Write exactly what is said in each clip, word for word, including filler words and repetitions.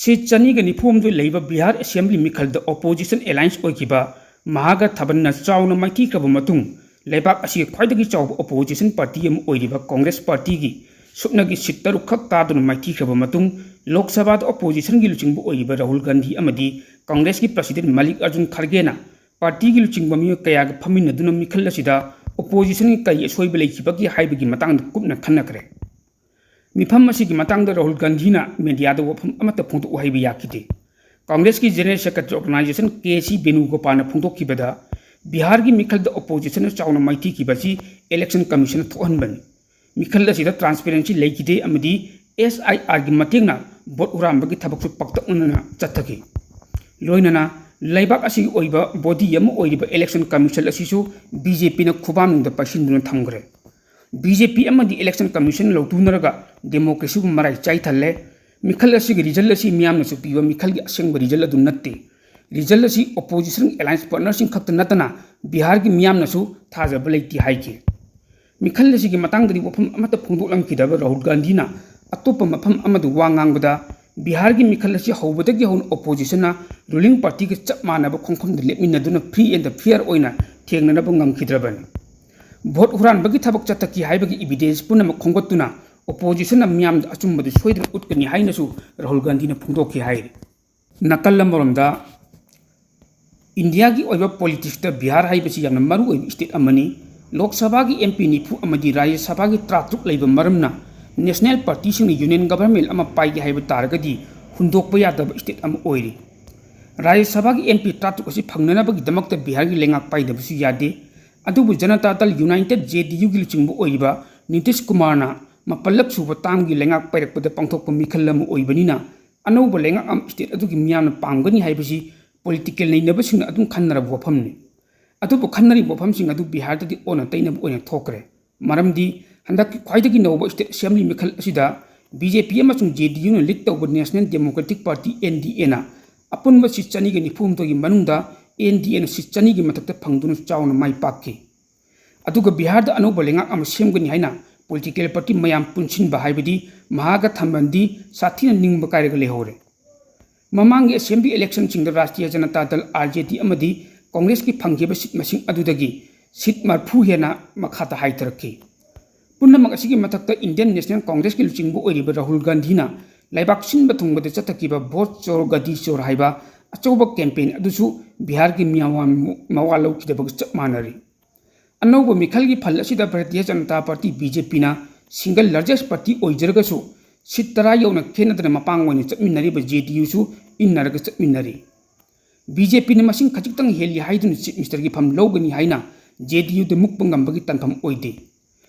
ꯁꯤꯠ ꯆꯅꯤꯒ ꯅꯤꯐꯨ ꯍꯨꯝꯗꯣꯏ ꯂꯩꯕ ꯕꯤꯍꯥꯔ ꯑꯦꯁꯦꯝꯕ꯭ꯂꯤ ꯃꯤꯈꯜꯗ ꯑꯣꯄꯣꯖꯤꯁꯟ ꯑꯦꯂꯥꯏꯟꯁ ꯑꯣꯏꯈꯤꯕ ꯃꯍꯥꯒꯊꯕꯟꯅ ꯆꯥꯎꯅ ꯃꯥꯏꯊꯤꯈ꯭ꯔꯕ ꯃꯇꯨꯡ, ꯂꯩꯕꯥꯛ ꯑꯁꯤꯒꯤ ꯈ꯭ꯋꯥꯏꯗꯒꯤ ꯆꯥꯎꯕ ꯑꯣꯄꯣꯖꯤꯁꯟ ꯄꯥꯔꯇꯤ ꯑꯃ ꯑꯣꯏꯔꯤꯕ ꯀꯪꯒ꯭ꯔꯦꯁ ꯄꯥꯔꯇꯤꯒꯤ ꯁꯨꯞꯅꯒꯤ ꯁꯤꯠ ꯇꯔꯨꯛ ꯈꯛ ꯇꯥꯗꯨꯅ ꯃꯥꯏꯊꯤꯈ꯭ꯔꯕ ꯃꯇꯨꯡ, ꯂꯣꯛ ꯁꯚꯥꯗ ꯑꯣꯄꯣꯖꯤꯁꯟꯒꯤ ꯂꯨꯆꯤꯡꯕ ꯑꯣꯏꯔꯤꯕ ꯔꯥꯍꯨꯜ ꯒꯥꯟꯙꯤ ꯑꯃꯗꯤ ꯀꯪꯒ꯭ꯔꯦꯁꯀꯤ ꯄ꯭ꯔꯁꯤꯗꯦꯟ ꯃꯜꯂꯤꯛ ꯑꯔꯖꯨꯟ ꯈꯔꯒꯦꯅ ꯄꯥꯔꯇꯤꯒꯤ ꯂꯨꯆꯤꯡꯕ ꯃꯤꯑꯣꯏ ꯀꯌꯥꯒ ꯐꯝꯃꯤꯟꯅꯗꯨꯅ ꯃꯤꯈꯜ ꯑꯁꯤꯗ ꯑꯣꯄꯣꯖꯤꯁꯟꯒꯤ ꯀꯔꯤ ꯑꯁꯣꯏꯕ ꯂꯩꯈꯤꯕꯒꯦ ꯍꯥꯏꯕꯒꯤ ꯃꯇꯥꯡꯗ ꯀꯨꯞꯅ ꯈꯟꯅꯈ꯭ꯔꯦ꯫ ꯃꯤꯐꯝ ꯑꯁꯤꯒꯤ ꯃꯇꯥꯡꯗ ꯔꯥꯍꯨꯜ ꯒꯥꯟꯙꯤꯅ ꯃꯦꯗꯤꯌꯥꯗ ꯋꯥꯐꯝ ꯑꯃꯠꯇ ꯐꯣꯡꯗꯣꯛꯎ ꯍꯥꯏꯕ ꯌꯥꯈꯤꯗꯦ꯫ ꯀꯪꯒ꯭ꯔꯦꯁꯀꯤ general secretary organisation K C ꯕꯦꯅꯨꯒꯣꯄꯥꯜꯅ ꯐꯣꯡꯗꯣꯛꯈꯤꯕꯗ, ꯕꯤꯍꯥꯔꯒꯤ ꯃꯤꯈꯜꯗ ꯑꯣꯄꯣꯖꯤꯁꯟꯅ ꯆꯥꯎꯅ ꯃꯥꯏꯊꯤꯈꯤꯕ ꯑꯁꯤ ꯏꯂꯦꯛꯁꯟ ꯀꯃꯤꯁꯟꯅ ꯊꯣꯛꯍꯟꯕꯅꯤ꯫ ꯃꯤꯈꯜ ꯑꯁꯤꯗ ꯇ꯭ꯔꯥꯟꯁꯄꯦꯔꯦꯟꯁꯤ ꯂꯩꯈꯤꯗꯦ ꯑꯃꯗꯤ ꯑꯦꯁ ꯑꯥꯏ ꯑꯥꯔꯒꯤ ꯃꯇꯦꯡꯅ ꯚꯣꯠ ꯍꯨꯔꯥꯟꯕꯒꯤ ꯊꯕꯛꯁꯨ ꯄꯥꯛꯇꯛꯅꯅ ꯆꯠꯊꯈꯤ꯫ ꯂꯣꯏꯅꯅ ꯂꯩꯕꯥꯛ ꯑꯁꯤꯒꯤ ꯑꯣꯏꯕ ꯕꯣꯗꯤ ꯑꯃ ꯑꯣꯏꯔꯤꯕ ꯏꯂꯦꯛꯁꯟ ꯀꯃꯤꯁꯟ ꯑꯁꯤꯁꯨ ꯕꯤ ꯖꯦ ꯄꯤꯅ ꯈꯨꯕꯥꯛꯅꯨꯡꯗ ꯄꯥꯏꯁꯤꯟꯗꯨꯅ ꯊꯝꯈ꯭ꯔꯦ꯫ ꯕꯤ ꯖꯦ ꯄꯤ ꯑꯃꯗꯤ ꯏꯂꯦꯛꯁꯟ ꯀꯃꯤꯁꯟ ꯂꯧꯊꯣꯛꯅꯔꯒ ꯗꯦꯃꯣꯀ꯭ꯔꯦꯁꯤꯕꯨ ꯃꯔꯥꯏ ꯆꯥꯏꯊꯜꯂꯦ꯫ ꯃꯤꯈꯜ ꯑꯁꯤꯒꯤ ꯔꯤꯖꯜ ꯑꯁꯤ ꯃꯤꯌꯥꯝꯅꯁꯨ ꯄꯤꯕ ꯃꯤꯈꯜꯒꯤ ꯑꯁꯦꯡꯕ ꯔꯤꯖꯜ ꯑꯗꯨ ꯅꯠꯇꯦ꯫ ꯔꯤꯖꯜ ꯑꯁꯤ ꯑꯣꯄꯣꯖꯤꯁꯟ ꯑꯦꯂꯥꯏꯟꯁ ꯄꯥꯔꯠꯅꯔꯁꯤꯡ ꯈꯛꯇ ꯅꯠꯇꯅ ꯕꯤꯍꯥꯔꯒꯤ ꯃꯤꯌꯥꯝꯅꯁꯨ ꯊꯥꯖꯕ ꯂꯩꯇꯦ ꯍꯥꯏꯈꯤ꯫ ꯃꯤꯈꯜ ꯑꯁꯤꯒꯤ ꯃꯇꯥꯡꯗꯗꯤ ꯋꯥꯐꯝ ꯑꯃꯠꯇ ꯐꯣꯡꯗꯣꯛꯂꯝꯈꯤꯗꯕ ꯔꯥꯍꯨꯜ ꯒꯥꯟꯙꯤꯅ ꯑꯇꯣꯞꯄ ꯃꯐꯝ ꯑꯃꯗ ꯋꯥ ꯉꯥꯡꯕꯗ, ꯕꯤꯍꯥꯔꯒꯤ ꯃꯤꯈꯜ ꯑꯁꯤ ꯍꯧꯕꯗꯒꯤ ꯍꯧꯅ ꯑꯣꯄꯣꯖꯤꯁꯟꯅ ꯔꯨꯂꯤꯡ ꯄꯥꯔꯇꯤꯒ ꯆꯞ ꯃꯥꯟꯅꯕ ꯈꯣꯡꯐꯝꯗ ꯂꯦꯞꯃꯤꯟꯅꯗꯨꯅ ꯐ꯭ꯔꯤ ꯑꯦꯟ ꯐꯤꯌꯔ ꯑꯣꯏꯅ ꯊꯦꯡꯅꯅꯕ ꯉꯝꯈꯤꯗ꯭ꯔꯕꯅꯤ꯫ ꯚꯣꯠ ꯍꯨꯔꯥꯟꯕꯒꯤ ꯊꯕꯛ ꯆꯠꯊꯈꯤ ꯍꯥꯏꯕꯒꯤ ꯏꯕꯤꯗꯦꯟꯁ ꯄꯨꯝꯅꯃꯛ ꯈꯣꯝꯒꯠꯇꯨꯅ ꯑꯣꯄꯣꯖꯤꯁꯟꯅ ꯃꯤꯌꯥꯝꯗ ꯑꯆꯨꯝꯕꯗꯨ ꯁꯣꯏꯗꯅ ꯎꯠꯀꯅꯤ ꯍꯥꯏꯅꯁꯨ ꯔꯥꯍꯨꯜ ꯒꯥꯟꯙꯤꯅ ꯐꯣꯡꯗꯣꯛꯈꯤ ꯍꯥꯏꯔꯤ꯫ ꯅꯥꯀꯜ ꯑꯃꯔꯣꯝꯗ, ꯏꯟꯗꯤꯌꯥꯒꯤ ꯑꯣꯏꯕ ꯄꯣꯂꯤꯇꯤꯛꯁꯇ ꯕꯤꯍꯥꯔ ꯍꯥꯏꯕꯁꯤ ꯌꯥꯝꯅ ꯃꯔꯨ ꯑꯣꯏꯕ ꯁ꯭ꯇꯦꯠ ꯑꯃꯅꯤ꯫ ꯂꯣꯛ ꯁꯚꯥꯒꯤ ꯑꯦꯝ ꯄꯤ ꯅꯤꯐꯨ ꯑꯃꯗꯤ ꯔꯥꯖ꯭ꯌ ꯁꯚꯥꯒꯤ ꯇꯔꯥꯇꯔꯨꯛ ꯂꯩꯕ ꯃꯔꯝꯅ, ꯅꯦꯁꯅꯦꯜ ꯄꯥꯔꯇꯤꯁꯤꯡꯅ ꯌꯨꯅꯤꯌꯟ ꯒꯚꯔꯟꯃꯦꯟ ꯑꯃ ꯄꯥꯏꯒꯦ ꯍꯥꯏꯕ ꯇꯥꯔꯒꯗꯤ ꯍꯨꯟꯗꯣꯛꯄ ꯌꯥꯗꯕ ꯁ꯭ꯇꯦꯠ ꯑꯃ ꯑꯣꯏꯔꯤ꯫ ꯔꯥꯖ꯭ꯌ ꯁꯚꯥꯒꯤ ꯑꯦꯝ ꯄꯤ ꯇꯔꯥꯇꯔꯨꯛ ꯑꯁꯤ ꯐꯪꯅꯅꯕꯒꯤꯗꯃꯛꯇ ꯕꯤꯍꯥꯔꯒꯤ ꯂꯩꯉꯥꯛ ꯄꯥꯏꯗꯕꯁꯨ ꯌꯥꯗꯦ꯫ ꯑꯗꯨꯕꯨ ꯖꯅꯇꯥ ꯗꯜ ꯌꯨꯅꯥꯏꯇꯦꯗ, ꯖꯦ ꯗꯤ ꯌꯨꯒꯤ ꯂꯨꯆꯤꯡꯕ ꯑꯣꯏꯔꯤꯕ ꯅꯤꯇꯤꯁ ꯀꯨꯃꯥꯔꯅ ꯃꯥꯄꯜꯂꯛ ꯁꯨꯕ ꯇꯥꯝꯒꯤ ꯂꯩꯉꯥꯛ ꯄꯥꯏꯔꯛꯄꯗ ꯄꯥꯡꯊꯣꯛꯄ ꯃꯤꯈꯜ ꯑꯃ ꯑꯣꯏꯕꯅꯤꯅ, ꯑꯅꯧꯕ ꯂꯩꯉꯥꯛ ꯑꯃ ꯁ꯭ꯇꯦꯠ ꯑꯗꯨꯒꯤ ꯃꯤꯌꯥꯝꯅ ꯄꯥꯝꯒꯅꯤ ꯍꯥꯏꯕꯁꯤ ꯄꯣꯂꯤꯇꯤꯀꯦꯜ ꯅꯩꯅꯕꯁꯤꯡꯅ ꯑꯗꯨꯝ ꯈꯟꯅꯔꯕ ꯋꯥꯐꯝꯅꯤ꯫ ꯑꯗꯨꯕꯨ ꯈꯟꯅꯔꯤꯕ ꯋꯥꯐꯝꯁꯤꯡ ꯑꯗꯨ ꯕꯤꯍꯥꯔꯗꯗꯤ ꯑꯣꯟꯅ ꯇꯩꯅꯕ ꯑꯣꯏꯅ ꯊꯣꯛꯈ꯭ꯔꯦ꯫ ꯃꯔꯝꯗꯤ ꯍꯟꯗꯛꯀꯤ ꯈ꯭ꯋꯥꯏꯗꯒꯤ ꯅꯧꯕ ꯁ꯭ꯇꯦꯠ ꯑꯦꯁꯦꯝꯕ꯭ꯂꯤ ꯃꯤꯈꯜ ꯑꯁꯤꯗ ꯕꯤ ꯖꯦ ꯄꯤ ꯑꯃꯁꯨꯡ ꯖꯦ ꯗꯤ ꯌꯨꯅ ꯂꯤꯗ ꯇꯧꯕ national democratic party, N D ꯑꯦꯅ, ꯑꯄꯨꯟꯕ ꯁꯤꯠ ꯆꯅꯤꯒ ꯅꯤꯐꯨ ꯍꯨꯝꯗꯣꯏꯒꯤ ꯃꯅꯨꯡꯗ ꯑꯦꯟ ꯗꯤ ꯑꯦꯅ ꯁꯤꯠ ꯆꯅꯤꯒꯤ ꯃꯊꯛꯇ ꯐꯪꯗꯨꯅ ꯆꯥꯎꯅ ꯃꯥꯏ ꯄꯥꯛꯈꯤ꯫ ꯑꯗꯨꯒ ꯕꯤꯍꯥꯔꯗ ꯑꯅꯧꯕ ꯂꯩꯉꯥꯛ ꯑꯃ ꯁꯦꯝꯒꯅꯤ ꯍꯥꯏꯅ ꯄꯣꯂꯤꯇꯤꯀꯦꯜ ꯄꯥꯔꯇꯤ ꯃꯌꯥꯝ ꯄꯨꯟꯁꯤꯟꯕ ꯍꯥꯏꯕꯗꯤ ꯃꯍꯥꯒꯊꯕꯟꯗꯤ ꯁꯥꯊꯤꯅ ꯅꯤꯡꯕ ꯀꯥꯏꯔꯒ ꯂꯩꯍꯧꯔꯦ꯫ ꯃꯃꯥꯡꯒꯤ assembly electionꯁꯤꯡꯗ ꯔꯥꯁꯇ꯭ꯔꯤꯌ ꯖꯅꯇꯥ ꯗꯜ, RJD, ꯑꯃꯗꯤ ꯀꯪꯒ꯭ꯔꯦꯁꯀꯤ ꯐꯪꯈꯤꯕ seat ꯃꯁꯤꯡ ꯑꯗꯨꯗꯒꯤ seat ꯃꯔꯤꯐꯨ ꯍꯦꯟꯅ ꯃꯈꯥꯗ ꯍꯥꯏꯊꯔꯛꯈꯤ꯫ ꯄꯨꯝꯅꯃꯛ ꯑꯁꯤꯒꯤ ꯃꯊꯛꯇ Indian National Congressꯀꯤ ꯂꯨꯆꯤꯡꯕ ꯑꯣꯏꯔꯤꯕ ꯔꯥꯍꯨꯜ ꯒꯥꯟꯙꯤꯅ ꯂꯩꯕꯥꯛ ꯁꯤꯟꯕ ꯊꯨꯡꯕꯗ ꯆꯠꯊꯈꯤꯕ "ꯚꯣꯠ ꯆꯣꯔ, ꯒꯗꯤ ꯆꯣꯔ" ꯍꯥꯏꯕ ꯑꯆꯧꯕ campaign ꯑꯗꯨꯁꯨ ꯕꯤꯍꯥꯔꯒꯤ ꯃꯤꯌꯥꯝ ꯃꯋꯥ ꯂꯧꯈꯤꯗꯕꯒ ꯆꯞ ꯃꯥꯟꯅꯔꯤ꯫ ꯑꯅꯧꯕ ꯃꯤꯈꯜꯒꯤ ꯐꯜ ꯑꯁꯤꯗ ꯚꯥꯔꯇꯤꯌ ꯖꯅꯇꯥ ꯄꯥꯔꯇꯤ, BJPꯅ single largest party ꯑꯣꯏꯖꯔꯒꯁꯨ, seat ꯇꯔꯥ ꯌꯧꯅ ꯈꯦꯠꯅꯗꯅ ꯃꯄꯥꯡ ꯑꯣꯏꯅ ꯆꯠꯃꯤꯟꯅꯔꯤꯕ JDUꯁꯨ ꯏꯟꯅꯔꯒ ꯆꯠꯃꯤꯟꯅꯔꯤ꯫ BJPꯅ ꯃꯁꯤꯡ ꯈꯖꯤꯛꯇꯪ ꯍꯦꯜꯂꯤ ꯍꯥꯏꯗꯨꯅ Chief Ministerꯒꯤ ꯐꯝ ꯂꯧꯒꯅꯤ ꯍꯥꯏꯅ JDUꯗ ꯃꯨꯛꯄ ꯉꯝꯕꯒꯤ ꯇꯥꯟꯐꯝ ꯑꯣꯏꯗꯦ꯫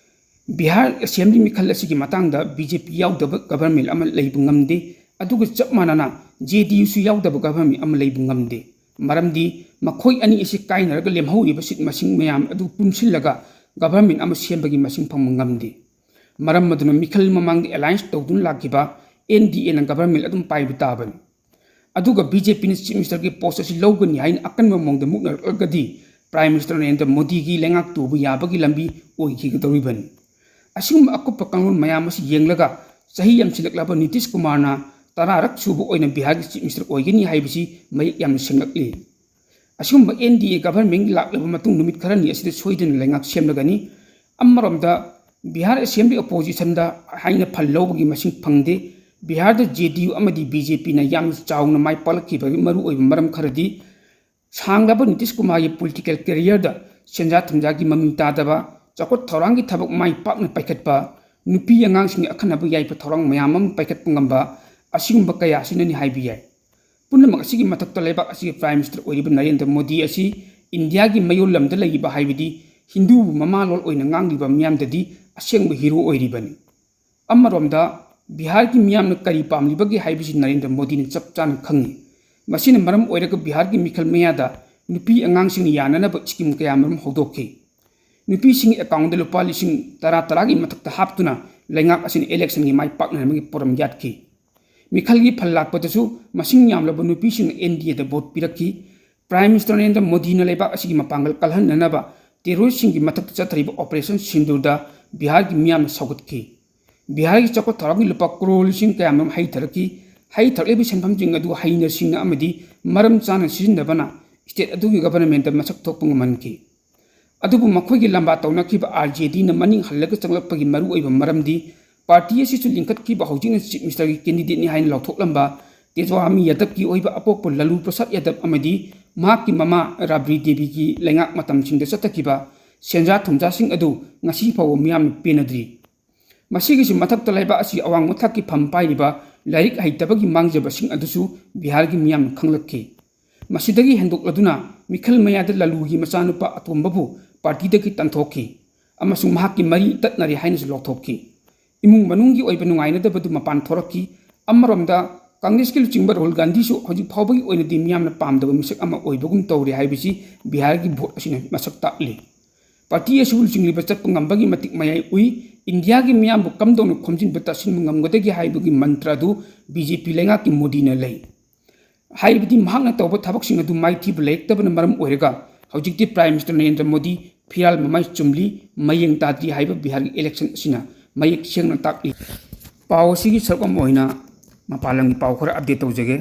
ꯕꯤꯍꯥꯔ assembly ꯃꯤꯈꯜ ꯑꯁꯤꯒꯤ ꯃꯇꯥꯡꯗ BJP ꯌꯥꯎꯗꯕ government ꯑꯃ ꯂꯩꯕ ꯉꯝꯗꯦ, ꯑꯗꯨꯒ ꯆꯞ ꯃꯥꯟꯅꯅ JDUꯁꯨ ꯌꯥꯎꯗꯕ government ꯑꯃ ꯂꯩꯕ ꯉꯝꯗꯦ꯫ ꯃꯔꯝꯗꯤ ꯃꯈꯣꯏ ꯑꯅꯤ ꯑꯁꯤ ꯀꯥꯏꯅꯔꯒ ꯂꯦꯝꯍꯧꯔꯤꯕ seat ꯃꯁꯤꯡ ꯃꯌꯥꯝ ꯑꯗꯨ ꯄꯨꯟꯁꯤꯜꯂꯒ government ꯑꯃ ꯁꯦꯝꯕꯒꯤ ꯃꯁꯤꯡ ꯐꯪꯕ ꯉꯝꯗꯦ꯫ ꯃꯔꯝ ꯑꯗꯨꯅ ꯃꯤꯈꯜ ꯃꯃꯥꯡꯗ alliance ꯇꯧꯗꯨꯅ ꯂꯥꯛꯈꯤꯕ NDAꯅ government ꯑꯗꯨꯝ ꯄꯥꯏꯕ ꯇꯥꯕꯅꯤ꯫ ꯑꯗꯨꯒ BJPꯅ Chief Ministerꯒꯤ post ꯑꯁꯤ ꯂꯧꯒꯅꯤ ꯍꯥꯏꯅ ꯑꯀꯟꯕ ꯃꯑꯣꯡꯗ ꯃꯨꯛꯅꯔꯛꯂꯒꯗꯤ Prime Minister ꯅꯔꯦꯟꯗ꯭ꯔ ꯃꯣꯗꯤꯒꯤ ꯂꯩꯉꯥꯛ ꯇꯨꯕ ꯌꯥꯕꯒꯤ ꯂꯝꯕꯤ ꯑꯣꯏꯈꯤꯒꯗꯧꯔꯤꯕꯅꯤ꯫ ꯑꯁꯤꯒꯨꯝꯕ ꯑꯀꯨꯞꯄ ꯀꯥꯡꯂꯣꯟ ꯃꯌꯥꯝ ꯑꯁꯤ ꯌꯦꯡꯂꯒ ꯆꯍꯤ ꯌꯥꯝꯁꯤꯜꯂꯛꯂꯕ ꯅꯤꯇꯤꯁ ꯀꯨꯃꯥꯔꯅ ꯇꯔꯥꯔꯛ ꯁꯨꯕ ꯑꯣꯏꯅ ꯕꯤꯍꯥꯔꯒꯤ Chief Minister ꯑꯣꯏꯒꯅꯤ ꯍꯥꯏꯕꯁꯤ ꯃꯌꯦꯛ ꯌꯥꯝꯅ ꯁꯦꯡꯂꯛꯂꯤ꯫ ꯑꯁꯤꯒꯨꯝꯕ NDA government ꯂꯥꯛꯂꯕ ꯃꯇꯨꯡ ꯅꯨꯃꯤꯠ ꯈꯔꯅꯤ ꯑꯁꯤꯗ ꯁꯣꯏꯗꯅ ꯂꯩꯉꯥꯛ ꯁꯦꯝꯂꯒꯅꯤ꯫ ꯑꯃꯔꯣꯝꯗ ꯕꯤꯍꯥꯔ assembly oppositionꯗ ꯍꯥꯏꯅ ꯐꯜ ꯂꯧꯕꯒꯤ ꯃꯁꯤꯡ ꯐꯪꯗꯦ꯫ ꯕꯤꯍꯥꯔꯗ JDU ꯑꯃꯗꯤ BJPꯅ ꯌꯥꯝꯅ ꯆꯥꯎꯅ ꯃꯥꯏ ꯄꯥꯛꯂꯛꯈꯤꯕꯒꯤ ꯃꯔꯨꯑꯣꯏꯕ ꯃꯔꯝ ꯈꯔꯗꯤ ꯁꯥꯡꯂꯕ ꯅꯤꯇꯤꯁ ꯀꯨꯃꯥꯔꯒꯤ political careerꯗ ꯁꯦꯟꯖꯥ ꯊꯨꯝꯖꯥꯒꯤ ꯃꯃꯤ ꯇꯥꯗꯕ, ꯆꯥꯎꯈꯠ ꯊꯧꯔꯥꯡꯒꯤ ꯊꯕꯛ ꯃꯥꯏ ꯄꯥꯛꯅ ꯄꯥꯏꯈꯠꯄ, ꯅꯨꯄꯤ ꯑꯉꯥꯡꯁꯤꯡꯒꯤ ꯑꯈꯟꯅꯕ ꯌꯥꯏꯐ ꯊꯧꯔꯥꯡ ꯃꯌꯥꯝ ꯑꯃ ꯄꯥꯏꯈꯠꯄ ꯉꯝꯕ, ꯑꯁꯤꯒꯨꯝꯕ ꯀꯌꯥ ꯑꯁꯤꯅꯅꯤ ꯍꯥꯏꯕ ꯌꯥꯏ꯫ ꯄꯨꯝꯅꯃꯛ ꯑꯁꯤꯒꯤ ꯃꯊꯛꯇ ꯂꯩꯕꯥꯛ ꯑꯁꯤꯒꯤ Prime Minister ꯑꯣꯏꯔꯤꯕ ꯅꯔꯦꯟꯗ꯭ꯔ ꯃꯣꯗꯤ ꯑꯁꯤ ꯏꯟꯗꯤꯌꯥꯒꯤ ꯃꯌꯣꯜ ꯂꯝꯗ ꯂꯩꯔꯤꯕ, ꯍꯥꯏꯕꯗꯤ ꯍꯤꯟꯗꯨꯕꯨ ꯃꯃꯥꯂꯣꯟ ꯑꯣꯏꯅ ꯉꯥꯡꯂꯤꯕ ꯃꯤꯌꯥꯝꯗꯗꯤ ꯑꯁꯦꯡꯕ hero ꯑꯣꯏꯔꯤꯕꯅꯤ꯫ ꯑꯃꯔꯣꯝꯗ ꯕꯤꯍꯥꯔꯒꯤ ꯃꯤꯌꯥꯝꯅ ꯀꯔꯤ ꯄꯥꯝꯂꯤꯕꯒꯦ ꯍꯥꯏꯕꯁꯤ ꯅꯔꯦꯟꯗ꯭ꯔ ꯃꯣꯗꯤꯅ ꯆꯞ ꯆꯥꯅ ꯈꯪꯏ꯫ ꯃꯁꯤꯅ ꯃꯔꯝ ꯑꯣꯏꯔꯒ ꯕꯤꯍꯥꯔꯒꯤ ꯃꯤꯈꯜ ꯃꯌꯥꯗ ꯅꯨꯄꯤ ꯑꯉꯥꯡꯁꯤꯡꯅ ꯌꯥꯅꯅꯕ scheme ꯀꯌꯥꯃꯔꯨꯝ ꯍꯧꯗꯣꯛꯈꯤ꯫ ꯅꯨꯄꯤꯁꯤꯡꯒꯤ accountꯗ ꯂꯨꯄꯥ ꯂꯤꯁꯤꯡ ꯇꯔꯥ ꯇꯔꯥꯒꯤ ꯃꯊꯛꯇ ꯍꯥꯞꯇꯨꯅ ꯂꯩꯉꯥꯛ ꯑꯁꯤꯅ electionꯒꯤ ꯃꯥꯏ ꯄꯥꯛꯅꯅꯕꯒꯤ ꯄꯣꯔꯝ ꯌꯥꯠꯈꯤ꯫ ꯃꯤꯈꯜꯒꯤ ꯐꯜ ꯂꯥꯛꯄꯗꯁꯨ ꯃꯁꯤꯡ ꯌꯥꯝꯂꯕ ꯅꯨꯄꯤꯁꯤꯡꯅ NDAꯗ vote ꯄꯤꯔꯛꯈꯤ꯫ Prime Minister ꯅꯔꯦꯟꯗ꯭ꯔ ꯃꯣꯗꯤꯅ ꯂꯩꯕꯥꯛ ꯑꯁꯤꯒꯤ ꯃꯄꯥꯡꯒꯜ ꯀꯜꯍꯟꯅꯅꯕ terroristꯁꯤꯡꯒꯤ ꯃꯊꯛꯇ ꯆꯠꯊꯔꯤꯕ Operation ꯁꯤꯟꯗꯨꯔꯗ ꯕꯤꯍꯥꯔꯒꯤ ꯃꯤꯌꯥꯝꯅ ꯁꯧꯒꯠꯈꯤ꯫ ꯕꯤꯍꯥꯔꯒꯤ ꯆꯥꯎꯈꯠ ꯊꯧꯔꯥꯡꯒꯤ ꯂꯨꯄꯥ ꯀ꯭ꯔꯣꯔ ꯂꯤꯁꯤꯡ ꯀꯌꯥꯃꯔꯨꯝ ꯍꯩꯊꯔꯛꯈꯤ꯫ ꯍꯩꯊꯔꯛꯂꯤꯕ ꯁꯦꯟꯐꯝꯁꯤꯡ ꯑꯗꯨ ꯍꯩꯅ ꯁꯤꯡꯅ ꯑꯃꯗꯤ ꯃꯔꯝ ꯆꯥꯅ ꯁꯤꯖꯤꯟꯅꯕꯅ state ꯑꯗꯨꯒꯤ governmentꯇ ꯃꯁꯛ ꯊꯣꯛꯄ ꯉꯝꯍꯟꯈꯤ꯫ ꯑꯗꯨꯕꯨ ꯃꯈꯣꯏꯒꯤ ꯂꯝꯕꯥ ꯇꯧꯅꯈꯤꯕ RJDꯅ ꯃꯅꯤꯡ ꯍꯜꯂꯒ ꯆꯪꯂꯛꯄꯒꯤ ꯃꯔꯨꯑꯣꯏꯕ ꯃꯔꯝꯗꯤ party ꯑꯁꯤꯁꯨ ꯂꯤꯡꯈꯠꯈꯤꯕ ꯍꯧꯖꯤꯛꯅ Chief Ministerꯒꯤ candidateꯅꯤ ꯍꯥꯏꯅ ꯂꯥꯎꯊꯣꯛꯂꯝꯕ ꯇꯦꯖ꯭ꯋꯥꯃꯤ ꯌꯥꯗꯕꯀꯤ ꯑꯣꯏꯕ ꯑꯄꯣꯛꯄ ꯂꯂꯨ ꯄ꯭ꯔꯁꯥꯗ ꯌꯥꯗꯕ ꯑꯃꯗꯤ ꯃꯍꯥꯛꯀꯤ ꯃꯃꯥ ꯔꯥꯕ꯭ꯔꯤ ꯗꯦꯕꯤꯒꯤ ꯂꯩꯉꯥꯛ ꯃꯇꯝꯁꯤꯡꯗ ꯆꯠꯊꯈꯤꯕ ꯁꯦꯟꯖꯥ ꯊꯨꯝꯖꯥꯁꯤꯡ ꯑꯗꯨ ꯉꯁꯤ ꯐꯥꯎꯕ ꯃꯤꯌꯥꯝꯅ ꯄꯦꯟꯅꯗ꯭ꯔꯤ꯫ ꯃꯁꯤꯒꯤꯁꯨ ꯃꯊꯛꯇ ꯂꯩꯕꯥꯛ ꯑꯁꯤ ꯑꯋꯥꯡꯕ ꯊꯥꯛꯀꯤ ꯐꯝ ꯄꯥꯏꯔꯤꯕ ꯂꯥꯏꯔꯤꯛ ꯍꯩꯇꯕꯒꯤ ꯃꯥꯡꯖꯕꯁꯤꯡ ꯑꯗꯨꯁꯨ ꯕꯤꯍꯥꯔꯒꯤ ꯃꯤꯌꯥꯝꯅ ꯈꯪꯂꯛꯈꯤ꯫ ꯃꯁꯤꯗꯒꯤ ꯍꯦꯟꯗꯣꯛꯂꯗꯨꯅ ꯃꯤꯈꯜ ꯃꯌꯥꯗ ꯂꯂꯨꯒꯤ ꯃꯆꯥꯅꯨꯄꯥ ꯑꯇꯣꯝꯕꯕꯨ partyꯗꯒꯤ ꯇꯥꯟꯊꯣꯛꯈꯤ ꯑꯃꯁꯨꯡ ꯃꯍꯥꯛꯀꯤ ꯃꯔꯤ ꯇꯠꯅꯔꯦ ꯍꯥꯏꯅꯁꯨ ꯂꯥꯎꯊꯣꯛꯈꯤ꯫ ꯏꯃꯨꯡ ꯃꯅꯨꯡꯒꯤ ꯑꯣꯏꯕ ꯅꯨꯡꯉꯥꯏꯅꯗꯕꯗꯨ ꯃꯄꯥꯟ ꯊꯣꯔꯛꯈꯤ꯫ ꯑꯃꯔꯣꯝꯗ ꯀꯪꯒ꯭ꯔꯦꯁꯀꯤ ꯂꯨꯆꯤꯡꯕ ꯔꯥꯍꯨꯜ ꯒꯥꯟꯙꯤꯁꯨ ꯍꯧꯖꯤꯛ ꯐꯥꯎꯕꯒꯤ ꯑꯣꯏꯅꯗꯤ ꯃꯤꯌꯥꯝꯅ ꯄꯥꯝꯗꯕ ꯃꯤꯁꯛ ꯑꯃ ꯑꯣꯏꯕꯒꯨꯝ ꯇꯧꯔꯤ ꯍꯥꯏꯕꯁꯤ ꯕꯤꯍꯥꯔꯒꯤ vote ꯑꯁꯤꯅ ꯃꯁꯛ ꯇꯥꯛꯂꯤ꯫ Party ꯑꯁꯤꯕꯨ ꯂꯨꯆꯤꯡꯂꯤꯕ ꯆꯠꯄ ꯉꯝꯕꯒꯤ ꯃꯇꯤꯛ ꯃꯌꯥꯏ ꯎꯏ꯫ ꯏꯟꯗꯤꯌꯥꯒꯤ ꯃꯤꯌꯥꯝꯕꯨ ꯀꯝꯗꯧꯅ ꯈꯣꯝꯖꯤꯟꯕ ꯇꯥꯁꯤꯟꯕ ꯉꯝꯒꯗꯒꯦ ꯍꯥꯏꯕꯒꯤ ꯃꯟꯇ꯭ꯔ ꯑꯗꯨ BJP ꯂꯩꯉꯥꯛꯀꯤ ꯃꯣꯗꯤꯅ ꯂꯩ꯫ ꯍꯥꯏꯕꯗꯤ ꯃꯍꯥꯛꯅ ꯇꯧꯕ ꯊꯕꯛꯁꯤꯡ ꯑꯗꯨ ꯃꯥꯏꯊꯤꯕ ꯂꯩꯔꯛꯇꯕꯅ ꯃꯔꯝ ꯑꯣꯏꯔꯒ ꯍꯧꯖꯤꯛꯇꯤ Prime Minister ꯅꯔꯦꯟꯗ꯭ꯔ ꯃꯣꯗꯤ ꯐꯤꯔꯥꯜ ꯃꯃꯥꯏ ꯆꯨꯝꯂꯤ, ꯃꯌꯦꯡ ꯇꯥꯗ꯭ꯔꯤ ꯍꯥꯏꯕ ꯕꯤꯍꯥꯔꯒꯤ election ꯑꯁꯤꯅ ꯃꯌꯦꯛ ꯁꯦꯡꯅ ꯇꯥꯛꯂꯤ꯫ ꯄꯥꯎ ꯑꯁꯤꯒꯤ ꯁꯔꯨꯛ ꯑꯃ ꯑꯣꯏꯅ ꯃꯄꯥꯟ ꯂꯝꯒꯤ ꯄꯥꯎ ꯈꯔ update ꯇꯧꯖꯒꯦ꯫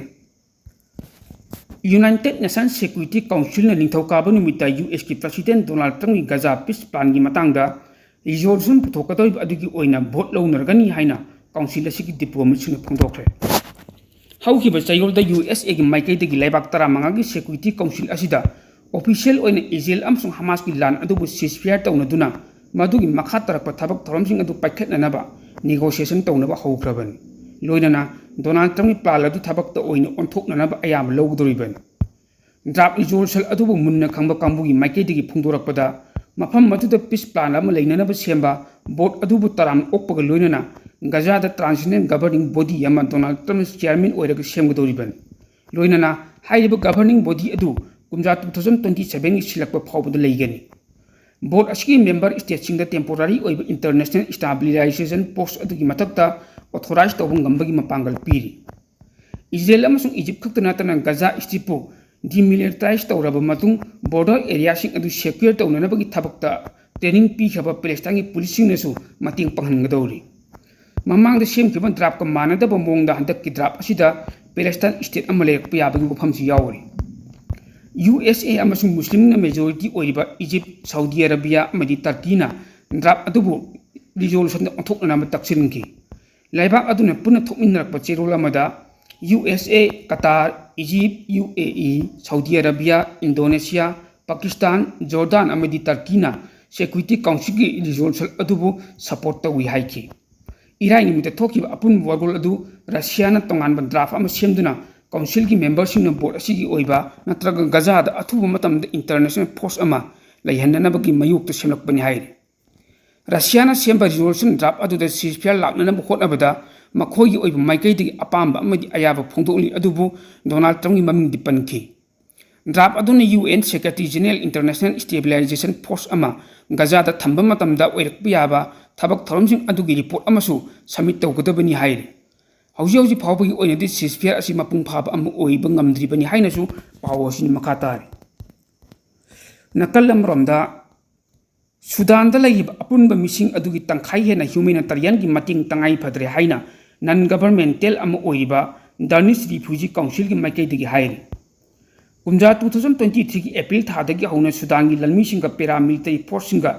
United Nations Security Councilꯅ ꯅꯤꯡꯊꯧꯀꯥꯕ ꯅꯨꯃꯤꯠꯇ USꯀꯤ President Donald Trumpꯀꯤ Gaza peace planꯒꯤ ꯃꯇꯥꯡꯗ resolution ꯄꯨꯊꯣꯛꯀꯗꯧꯔꯤꯕ ꯑꯗꯨꯒꯤ ꯑꯣꯏꯅ vote ꯂꯧꯅꯔꯒꯅꯤ ꯍꯥꯏꯅ Council ꯑꯁꯤꯒꯤ diplomatꯁꯤꯡꯅ ꯐꯣꯡꯗꯣꯛꯈ꯭ꯔꯦ꯫ ꯍꯧꯈꯤꯕ ꯆꯌꯣꯜꯗ USAꯒꯤ ꯃꯥꯏꯀꯩꯗꯒꯤ ꯂꯩꯕꯥꯛ ꯇꯔꯥꯃꯉꯥꯒꯤ Security Council ꯑꯁꯤꯗ official ꯑꯣꯏꯅ ꯏꯖꯔꯦꯜ ꯑꯃꯁꯨꯡ ꯍꯃꯥꯁꯀꯤ ꯂꯥꯟ ꯑꯗꯨꯕꯨ ceasefire ꯇꯧꯅꯗꯨꯅ ꯃꯗꯨꯒꯤ ꯃꯈꯥ ꯇꯥꯔꯛꯄ ꯊꯕꯛ ꯊꯧꯔꯝꯁꯤꯡ ꯑꯗꯨ ꯄꯥꯏꯈꯠꯅꯅꯕ negotiation ꯇꯧꯅꯕ ꯍꯧꯈ꯭ꯔꯕꯅꯤ꯫ ꯂꯣꯏꯅꯅ Donald Trumpꯀꯤ plan ꯑꯗꯨ ꯊꯕꯛꯇ ꯑꯣꯏꯅ ꯑꯣꯟꯊꯣꯛꯅꯅꯕ ꯑꯌꯥꯕ ꯂꯧꯒꯗꯧꯔꯤꯕꯅꯤ꯫ Draft resolution ꯑꯗꯨꯕꯨ ꯃꯨꯟꯅ ꯈꯪꯕ ꯀꯥꯡꯕꯨꯒꯤ ꯃꯥꯏꯀꯩꯗꯒꯤ ꯐꯣꯡꯗꯣꯔꯛꯄꯗ, ꯃꯐꯝ ꯑꯗꯨꯗ peace plan ꯑꯃ ꯂꯩꯅꯅꯕ ꯁꯦꯝꯕ board ꯑꯗꯨꯕꯨ ꯇꯔꯥꯝꯅ ꯑꯣꯛꯄꯒ ꯂꯣꯏꯅꯅ Gazaꯗ transitional governing body ꯑꯃ Donald Trumpꯅ chairman ꯑꯣꯏꯔꯒ ꯁꯦꯝꯒꯗꯧꯔꯤꯕꯅꯤ꯫ ꯂꯣꯏꯅꯅ ꯍꯥꯏꯔꯤꯕ governing body ꯑꯗꯨ ꯀꯨꯝꯖꯥ two thousand twenty sevenꯒꯤ ꯁꯤꯜꯂꯛꯄ ꯐꯥꯎꯕꯗ ꯂꯩꯒꯅꯤ꯫ Board ꯑꯁꯤꯒꯤ member stateꯁꯤꯡꯗ temporary ꯑꯣꯏꯕ international stabilization post ꯑꯗꯨꯒꯤ ꯃꯊꯛꯇ authorize ꯇꯧꯕ ꯉꯝꯕꯒꯤ ꯃꯄꯥꯡꯒꯜ ꯄꯤꯔꯤ꯫ ꯏꯖꯔꯦꯜ ꯑꯃꯁꯨꯡ ꯏꯖꯤꯞ ꯈꯛꯇ ꯅꯠꯇꯅ Gaza Stripꯄꯨ demilitarize ꯇꯧꯔꯕ ꯃꯇꯨꯡ border areaꯁꯤꯡ ꯑꯗꯨ secure ꯇꯧꯅꯅꯕꯒꯤ ꯊꯕꯛꯇ training ꯄꯤꯈ꯭ꯔꯕ ꯄꯦꯂꯦꯁꯇꯥꯏꯟꯒꯤ ꯄꯨꯂꯤꯁꯁꯤꯡꯅꯁꯨ ꯃꯇꯦꯡ ꯄꯥꯡꯍꯟꯒꯗꯧꯔꯤ꯫ ꯃꯃꯥꯡꯗ ꯁꯦꯝꯈꯤꯕ ꯗ꯭ꯔꯥꯐꯀ ꯃꯥꯟꯅꯗꯕ ꯃꯑꯣꯡꯗ ꯍꯟꯗꯛꯀꯤ ꯗ꯭ꯔꯥꯐ ꯑꯁꯤꯗ ꯄꯦꯂꯦꯁꯇꯥꯏꯟ ꯁ꯭ꯇꯦꯠ ꯑꯃ ꯂꯩꯔꯛꯄ ꯌꯥꯕꯒꯤ ꯋꯥꯐꯝꯁꯨ ꯌꯥꯎꯔꯤ꯫ ꯌꯨ ꯑꯦꯁ ꯑꯦ ꯑꯃꯁꯨꯡ ꯃꯨꯁꯂꯤꯝꯅ ꯃꯦꯖꯣꯔꯤꯇꯤ ꯑꯣꯏꯔꯤꯕ ꯏꯖꯤꯞ, ꯁꯥꯎꯗꯤ ꯑꯔꯥꯕꯤꯌꯥ ꯑꯃꯗꯤ ꯇꯔꯀꯤꯅ ꯗ꯭ꯔꯥꯐ ꯑꯗꯨꯕꯨ ꯔꯤꯖꯣꯂꯨꯁꯟꯗ ꯑꯣꯟꯊꯣꯛꯅꯅꯕ ꯇꯛꯁꯤꯟꯈꯤ꯫ ꯂꯩꯕꯥꯛ ꯑꯗꯨꯅ ꯄꯨꯟꯅ ꯊꯣꯛꯃꯤꯟꯅꯔꯛꯄ ꯆꯦꯔꯣꯜ ꯑꯃꯗ U S A, Qatar, Egypt, U A E, Saudi Arabia, Indonesia, Pakistan, Jordan ꯑꯃꯗꯤ ꯇꯔꯀꯤꯅ ꯁꯦꯀ꯭ꯌꯨꯔꯤꯇꯤ ꯀꯥꯎꯟꯁꯤꯜꯒꯤ ꯔꯤꯖꯣꯂꯨꯁꯟ ꯑꯗꯨꯕꯨ ꯁꯄꯣꯔꯠ ꯇꯧꯏ ꯍꯥꯏꯈꯤ꯫ ꯏꯔꯥꯏ ꯅꯨꯃꯤꯠꯇ ꯊꯣꯛꯈꯤꯕ ꯑꯄꯨꯟꯕ ꯋꯥꯔꯣꯜ ꯑꯗꯨ ꯔꯁꯤꯌꯥꯅ ꯇꯣꯉꯥꯟꯕ ꯗ꯭ꯔꯥꯐ ꯑꯃ ꯁꯦꯝꯗꯨꯅ ꯀꯥꯎꯟꯁꯤꯜꯒꯤ ꯃꯦꯝꯕꯔꯁꯤꯡꯅ ꯕꯣꯔꯗ ꯑꯁꯤꯒꯤ ꯑꯣꯏꯕ ꯅꯠꯇ꯭ꯔꯒ ꯒꯖꯥꯗ ꯑꯊꯨꯕ ꯃꯇꯝꯗ ꯏꯟꯇꯔꯅꯦꯁꯅꯦꯜ ꯐꯣꯔꯁ ꯑꯃ ꯂꯩꯍꯟꯅꯅꯕꯒꯤ ꯃꯥꯌꯣꯛꯇ ꯁꯦꯝꯂꯛꯄꯅꯤ ꯍꯥꯏꯔꯤ꯫ ꯔꯁꯤꯌꯥꯅ ꯁꯦꯝꯕ ꯔꯤꯖꯣꯂꯨꯁꯟ ꯗ꯭ꯔꯥꯐ ꯑꯗꯨꯗ ꯁꯤꯖꯐꯤꯌꯥꯔ ꯂꯥꯛꯅꯅꯕ ꯍꯣꯠꯅꯕꯗ ꯃꯈꯣꯏꯒꯤ ꯑꯣꯏꯕ ꯃꯥꯏꯀꯩꯗꯒꯤ ꯑꯄꯥꯝꯕ ꯑꯃꯗꯤ ꯑꯌꯥꯕ ꯐꯣꯡꯗꯣꯛꯂꯤ, ꯑꯗꯨꯕꯨ ꯗꯣꯅꯥꯜꯗ ꯇ꯭ꯔꯝꯞꯀꯤ ꯃꯃꯤꯡꯗꯤ ꯄꯟꯈꯤ꯫ ꯗ꯭ꯔꯥꯐ ꯑꯗꯨꯅ U N secretary general international stabilisation force ꯑꯃ ꯒꯖꯥꯗ ꯊꯝꯕ ꯃꯇꯝꯗ ꯑꯣꯏꯔꯛꯄ ꯌꯥꯕ ꯊꯕꯛ ꯊꯧꯔꯝꯁꯤꯡ ꯑꯗꯨꯒꯤ ꯔꯤꯄꯣꯔꯠ ꯑꯃꯁꯨ ꯁꯕꯃꯤꯠ ꯇꯧꯒꯗꯕꯅꯤ ꯍꯥꯏꯔꯤ꯫ ꯍꯧꯖꯤꯛ ꯍꯧꯖꯤꯛ ꯐꯥꯎꯕꯒꯤ ꯑꯣꯏꯅꯗꯤ ꯁꯤꯖꯐꯤꯌꯥꯔ ꯑꯁꯤ ꯃꯄꯨꯡ ꯐꯥꯕ ꯑꯃ ꯑꯣꯏꯕ ꯉꯝꯗ꯭ꯔꯤꯕꯅꯤ ꯍꯥꯏꯅꯁꯨ ꯄꯥꯎ ꯑꯁꯤꯅ ꯃꯈꯥ ꯇꯥꯔꯤ꯫ ꯅꯥꯀꯜ ꯑꯃꯔꯣꯝꯗ, ꯁꯨꯗꯥꯟꯗ ꯂꯩꯔꯤꯕ ꯑꯄꯨꯟꯕ ꯃꯤꯁꯤꯡ ꯑꯗꯨꯒꯤ ꯇꯪꯈꯥꯏ ꯍꯦꯟꯅ ꯍ꯭ꯌꯨꯃꯦꯅꯤꯇꯔꯤꯌꯟꯒꯤ ꯃꯇꯦꯡ ꯇꯉꯥꯏ ꯐꯗ꯭ꯔꯦ ꯍꯥꯏꯅ ꯅꯟ ꯒꯚꯔꯟꯃꯦꯟꯇꯦꯜ ꯑꯃ ꯑꯣꯏꯔꯤꯕ ꯗꯔꯅꯤꯁ ꯔꯤꯐ꯭ꯌꯨꯖꯤ ꯀꯥꯎꯟꯁꯤꯜꯒꯤ ꯃꯥꯏꯀꯩꯗꯒꯤ ꯍꯥꯏꯔꯤ꯫ ꯀꯨꯝꯖꯥ two thousand twenty threeꯒꯤ ꯑꯦꯄ꯭ꯔꯤꯜ ꯊꯥꯗꯒꯤ ꯍꯧꯅ ꯁꯨꯗꯥꯟꯒꯤ ꯂꯟꯃꯤꯁꯤꯡꯒ ꯄꯦꯔꯥꯃꯤꯂꯤꯇꯔꯤ ꯐꯣꯔꯁꯁꯤꯡꯒ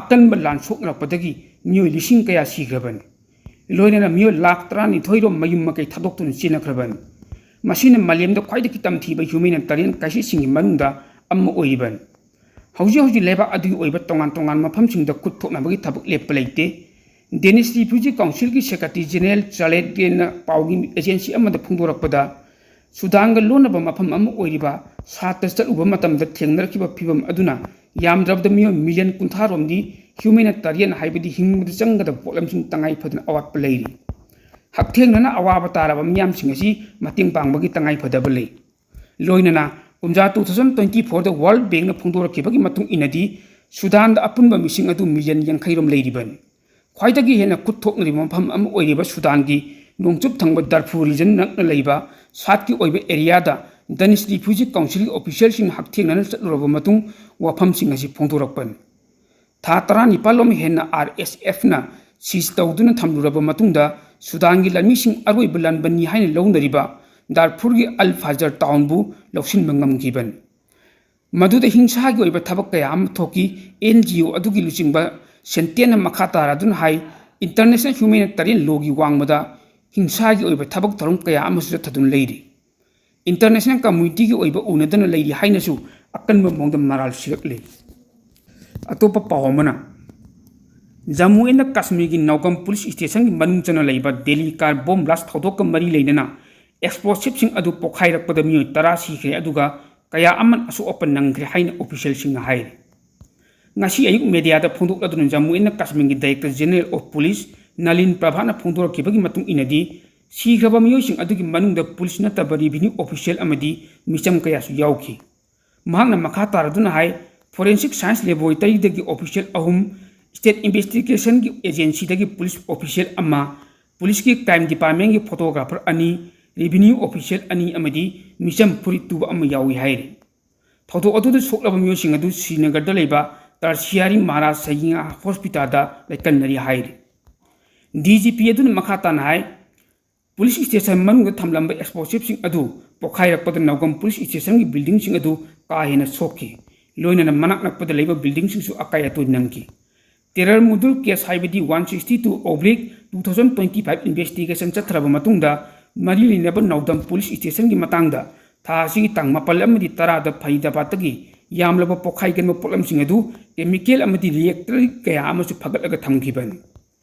ꯑꯀꯟꯕ ꯂꯥꯟ ꯁꯣꯛꯅꯔꯛꯄꯗꯒꯤ ꯃꯤꯑꯣꯏ ꯂꯤꯁꯤꯡ ꯀꯌꯥ ꯁꯤꯈ꯭ꯔꯕꯅꯤ꯫ ꯂꯣꯏꯅꯅ ꯃꯤꯑꯣꯏ ꯂꯥꯈ ꯇꯔꯥꯅꯤꯊꯣꯏ ꯔꯣꯝ ꯃꯌꯨꯝ ꯃꯀꯩ ꯊꯥꯗꯣꯛꯇꯨꯅ ꯆꯦꯟꯅꯈ꯭ꯔꯕꯅꯤ꯫ ꯃꯁꯤꯅ ꯃꯥꯂꯦꯝꯗ ꯈ꯭ꯋꯥꯏꯗꯒꯤ ꯇꯝꯊꯤꯕ ꯍ꯭ꯌꯨꯃꯦꯅꯤꯇꯔꯤꯌꯟ ꯀ꯭ꯔꯥꯏꯁꯤꯁꯁꯤꯡꯒꯤ ꯃꯅꯨꯡꯗ ꯑꯃ ꯑꯣꯏꯔꯤꯕꯅꯤ꯫ ꯍꯧꯖꯤꯛ ꯍꯧꯖꯤꯛ ꯂꯩꯕꯥꯛ ꯑꯗꯨꯒꯤ ꯑꯣꯏꯕ ꯇꯣꯉꯥꯟ ꯇꯣꯉꯥꯟꯕ ꯃꯐꯝꯁꯤꯡꯗ ꯈꯨꯠ ꯊꯣꯛꯅꯕꯒꯤ ꯊꯕꯛ ꯂꯦꯞꯄ ꯂꯩꯇꯦ꯫ ꯗꯦꯅꯤꯁ ꯔꯤꯐ꯭ꯌꯨꯖꯤ ꯀꯥꯎꯟꯁꯤꯜꯒꯤ ꯁꯦꯀ꯭ꯔꯦꯇꯔꯤ ꯖꯦꯅꯔꯦꯜ ꯆꯥꯔꯂꯦꯠ ꯒ꯭ꯔꯦꯟꯅ ꯄꯥꯎꯒꯤ ꯑꯦꯖꯦꯟꯁꯤ ꯑꯃꯗ ꯐꯣꯡꯗꯣꯔꯛꯄꯗ, ꯁꯨꯗꯥꯟꯒ ꯂꯣꯟꯅꯕ ꯃꯐꯝ ꯑꯃ ꯑꯣꯏꯔꯤꯕ ꯁꯥꯠꯇ ꯆꯠꯂꯨꯕ ꯃꯇꯝꯗ ꯊꯦꯡꯅꯔꯛꯈꯤꯕ ꯐꯤꯚꯝ ꯑꯗꯨꯅ ꯌꯥꯝꯗ꯭ꯔꯕꯗ ꯃꯤꯑꯣꯏ ꯃꯤꯂꯤꯌꯟ ꯀꯨꯟꯊ꯭ꯔꯥ ꯔꯣꯝꯗꯤ ꯍ꯭ꯌꯨꯃꯦꯅꯤꯇꯔꯤꯌꯟ, ꯍꯥꯏꯕꯗꯤ ꯍꯤꯡꯕꯗ ꯆꯪꯒꯗꯕ ꯄꯣꯠꯂꯝꯁꯤꯡ ꯇꯉꯥꯏ ꯐꯗꯅ ꯑꯋꯥꯠꯄ ꯂꯩꯔꯤ꯫ ꯍꯛꯊꯦꯡꯅꯅ ꯑꯋꯥꯕ ꯇꯥꯔꯕ ꯃꯤꯌꯥꯝꯁꯤꯡ ꯑꯁꯤ ꯃꯇꯦꯡ ꯄꯥꯡꯕꯒꯤ ꯇꯉꯥꯏ ꯐꯗꯕ ꯂꯩ꯫ ꯂꯣꯏꯅꯅ ꯀꯨꯝꯖꯥ two thousand twenty fourꯗ ꯋꯥꯔꯜꯗ ꯕꯦꯡꯛꯅ ꯐꯣꯡꯗꯣꯔꯛꯈꯤꯕꯒꯤ ꯃꯇꯨꯡ ꯏꯟꯅꯗꯤ, ꯁꯨꯗꯥꯟꯗ ꯑꯄꯨꯟꯕ ꯃꯤꯁꯤꯡ ꯑꯗꯨ ꯃꯤꯂꯤꯌꯟ ꯌꯥꯡꯈꯩ ꯔꯣꯝ ꯂꯩꯔꯤꯕꯅꯤ꯫ ꯈ꯭ꯋꯥꯏꯗꯒꯤ ꯍꯦꯟꯅ ꯈꯨꯠ ꯊꯣꯛꯅꯔꯤꯕ ꯃꯐꯝ ꯑꯃ ꯑꯣꯏꯔꯤꯕ ꯁꯨꯗꯥꯟꯒꯤ ꯅꯣꯡꯆꯨꯞ ꯊꯪꯕ ꯗꯥꯔꯐꯨꯔ ꯔꯤꯖꯟ ꯅꯛꯅ ꯂꯩꯕ ꯁꯥꯠꯀꯤ ꯑꯣꯏꯕ ꯑꯦꯔꯤꯌꯥꯗ ꯗꯅꯤꯁ ꯔꯤꯐ꯭ꯌꯨꯖꯤ ꯀꯥꯎꯟꯁꯤꯜꯒꯤ ꯑꯣꯐꯤꯁꯤꯌꯦꯜꯁꯤꯡꯅ ꯍꯛꯊꯦꯡꯅꯅ ꯆꯠꯂꯨꯔꯕ ꯃꯇꯨꯡ ꯋꯥꯐꯝꯁꯤꯡ ꯑꯁꯤ ꯐꯣꯡꯗꯣꯔꯛꯄꯅꯤ꯫ ꯊꯥ ꯇꯔꯥꯅꯤꯄꯥꯜ ꯂꯣꯝ ꯍꯦꯟꯅ ꯑꯥꯔ ꯑꯦꯁ ꯑꯦꯐꯅ ꯁꯤꯖ ꯇꯧꯗꯨꯅ ꯊꯝꯂꯨꯔꯕ ꯃꯇꯨꯡꯗ, ꯁꯨꯗꯥꯟꯒꯤ ꯂꯥꯟꯃꯤꯁꯤꯡ ꯑꯔꯣꯏꯕ ꯂꯥꯟꯕꯟꯅꯤ ꯍꯥꯏꯅ ꯂꯧꯅꯔꯤꯕ ꯗꯥꯔꯐꯨꯔꯒꯤ ꯑꯜ ꯐꯥꯖꯔ ꯇꯥꯎꯟꯕꯨ ꯂꯧꯁꯤꯟꯕ ꯉꯝꯈꯤꯕꯅꯤ꯫ ꯃꯗꯨꯗ ꯍꯤꯡꯁꯥꯒꯤ ꯑꯣꯏꯕ ꯊꯕꯛ ꯀꯌꯥ ꯑꯃ ꯊꯣꯛꯈꯤ꯫ ꯑꯦꯟ ꯖꯤ ꯑꯣ ꯑꯗꯨꯒꯤ ꯂꯨꯆꯤꯡꯕ ꯁꯦꯟꯇꯦꯟꯅ ꯃꯈꯥ ꯇꯥꯔꯗꯨꯅ ꯍꯥꯏ, International Humanitarian Lawꯒꯤ ꯋꯥꯡꯃꯗ ꯍꯤꯡꯁꯥꯒꯤ ꯑꯣꯏꯕ ꯊꯕꯛ ꯊꯧꯔꯝ ꯀꯌꯥ ꯑꯃꯁꯨ ꯆꯠꯊꯗꯨꯅ ꯂꯩꯔꯤ꯫ International Communityꯒꯤ ꯑꯣꯏꯕ ꯎꯅꯗꯅ ꯂꯩꯔꯤ ꯍꯥꯏꯅꯁꯨ ꯑꯀꯟꯕ ꯃꯑꯣꯡꯗ ꯃꯔꯥꯜ ꯁꯤꯔꯛꯂꯤ꯫ ꯑꯇꯣꯞꯄ ꯄꯥꯎ ꯑꯃꯅ, ꯖꯝꯃꯨ ꯑꯦꯟꯗ ꯀꯥꯁꯃꯤꯔꯒꯤ ꯅꯧꯒꯝ ꯄꯨꯂꯤꯁ ꯁ꯭ꯇꯦꯁꯟꯒꯤ ꯃꯅꯨꯡ ꯆꯟꯅ ꯂꯩꯕ ꯗꯦꯜꯂꯤ ꯀꯥꯔ ꯕꯣꯝ ꯕ꯭ꯂꯥꯁ ꯊꯧꯗꯣꯛꯀ ꯃꯔꯤ ꯂꯩꯅꯅ ꯑꯦꯛꯁꯄ꯭ꯂꯣꯁꯤꯞꯁꯤꯡ ꯑꯗꯨ ꯄꯣꯈꯥꯏꯔꯛꯄꯗ ꯃꯤꯑꯣꯏ ꯇꯔꯥ ꯁꯤꯈ꯭ꯔꯦ, ꯑꯗꯨꯒ ꯀꯌꯥ ꯑꯃꯅ ꯑꯁꯣꯛ ꯑꯄꯟ ꯅꯪꯈ꯭ꯔꯦ ꯍꯥꯏꯅ ꯑꯣꯐꯤꯁꯤꯌꯦꯜꯁꯤꯡꯅ ꯍꯥꯏꯔꯤ꯫ ꯉꯁꯤ ꯑꯌꯨꯛ ꯃꯦꯗꯤꯌꯥꯗ ꯐꯣꯡꯗꯣꯛꯂꯗꯨꯅ ꯖꯝꯃꯨ ꯑꯦꯟꯗ ꯀꯥꯁꯃꯤꯔꯒꯤ Director General of Police Nalin ꯄ꯭ꯔꯚꯥꯠꯅ ꯐꯣꯡꯗꯣꯔꯛꯈꯤꯕꯒꯤ ꯃꯇꯨꯡ ꯏꯟꯅꯗꯤ, ꯁꯤꯈ꯭ꯔꯕ ꯃꯤꯑꯣꯏꯁꯤꯡ ꯑꯗꯨꯒꯤ ꯃꯅꯨꯡꯗ ꯄꯨꯂꯤꯁ ꯅꯠꯇꯕ ꯔꯦꯚꯤꯅ꯭ꯌꯨ ꯑꯣꯐꯤꯁꯤꯌꯦꯜ ꯑꯃꯗꯤ ꯃꯤꯆꯝ ꯀꯌꯥꯁꯨ ꯌꯥꯎꯈꯤ꯫ ꯃꯍꯥꯛꯅ ꯃꯈꯥ ꯇꯥꯔꯗꯨꯅ ꯍꯥꯏ, Forensic Science Laboratoryꯗꯒꯤ ꯑꯣꯐꯤꯁꯤꯌꯦꯜ ꯑꯍꯨꯝ, State Investigationꯒꯤ Agencyꯗꯒꯤ ꯄꯨꯂꯤꯁ ꯑꯣꯐꯤꯁꯤꯌꯦꯜ ꯑꯃ, ꯄꯨꯂꯤꯁꯀꯤ Crime Departmentꯒꯤ photographer ꯑꯅꯤ, ꯔꯦꯚꯤꯅ꯭ꯌꯨ ꯑꯣꯐꯤꯁꯤꯌꯦꯜ ꯑꯅꯤ ꯑꯃꯗꯤ ꯃꯤꯆꯝ ꯐꯨꯔꯤꯠ ꯇꯨꯕ ꯑꯃ ꯌꯥꯎꯏ ꯍꯥꯏꯔꯤ꯫ ꯊꯧꯗꯣꯛ ꯑꯗꯨꯗ ꯁꯣꯛꯂꯕ ꯃꯤꯑꯣꯏꯁꯤꯡ ꯑꯗꯨ ꯁ꯭ꯔꯤꯅꯒꯔꯗ ꯂꯩꯕ Tertiary Maharaja Singh Hospitalꯗ ꯂꯩꯀꯠꯅꯔꯤ ꯍꯥꯏꯔꯤ꯫ ꯗꯤ ꯖꯤ ꯄꯤ ꯑꯗꯨꯅ ꯃꯈꯥ ꯇꯥꯅ ꯍꯥꯏ, ꯄꯨꯂꯤꯁ ꯁ꯭ꯇꯦꯁꯟ ꯃꯅꯨꯡꯗ ꯊꯝꯂꯝꯕ ꯑꯦꯛꯁꯄ꯭ꯂꯣꯁꯤꯞꯁꯤꯡ ꯑꯗꯨ ꯄꯣꯈꯥꯏꯔꯛꯄꯗ ꯅꯧꯒꯝ ꯄꯨꯂꯤꯁ ꯁ꯭ꯇꯦꯁꯟꯒꯤ ꯕꯤꯜꯗꯤꯡꯁꯤꯡ ꯑꯗꯨ ꯀꯥ ꯍꯦꯟꯅ ꯁꯣꯛꯈꯤ꯫ ꯂꯣꯏꯅꯅ ꯃꯅꯥꯛ ꯅꯛꯄꯗ ꯂꯩꯕ ꯕꯤꯜꯗꯤꯡꯁꯤꯡꯁꯨ ꯑꯀꯥꯏ ꯑꯇꯣꯏ ꯅꯪꯈꯤ꯫ Terror Murder Case ꯍꯥꯏꯕꯗꯤ one sixty two oblique two thousand twenty five investigation ꯆꯠꯊꯔꯕ ꯃꯇꯨꯡꯗ, ꯃꯔꯤ ꯂꯩꯅꯕ ꯅꯧꯗꯝ ꯄꯨꯂꯤꯁ ꯁ꯭ꯇꯦꯁꯟꯒꯤ ꯃꯇꯥꯡꯗ ꯊꯥ ꯑꯁꯤꯒꯤ ꯇꯥꯡ ꯃꯥꯄꯜ ꯑꯃꯗꯤ ꯇꯔꯥꯗ ꯐꯔꯤꯗꯥꯕꯥꯗꯇꯒꯤ ꯌꯥꯝꯂꯕ ꯄꯣꯠꯈꯥꯏꯒꯟꯕ ꯄꯣꯠꯂꯝꯁꯤꯡ ꯑꯗꯨ chemical ꯑꯃꯗꯤ reactor ꯀꯌꯥ ꯑꯃꯁꯨ ꯐꯒꯠꯂꯒ ꯊꯝꯈꯤꯕꯅꯤ꯫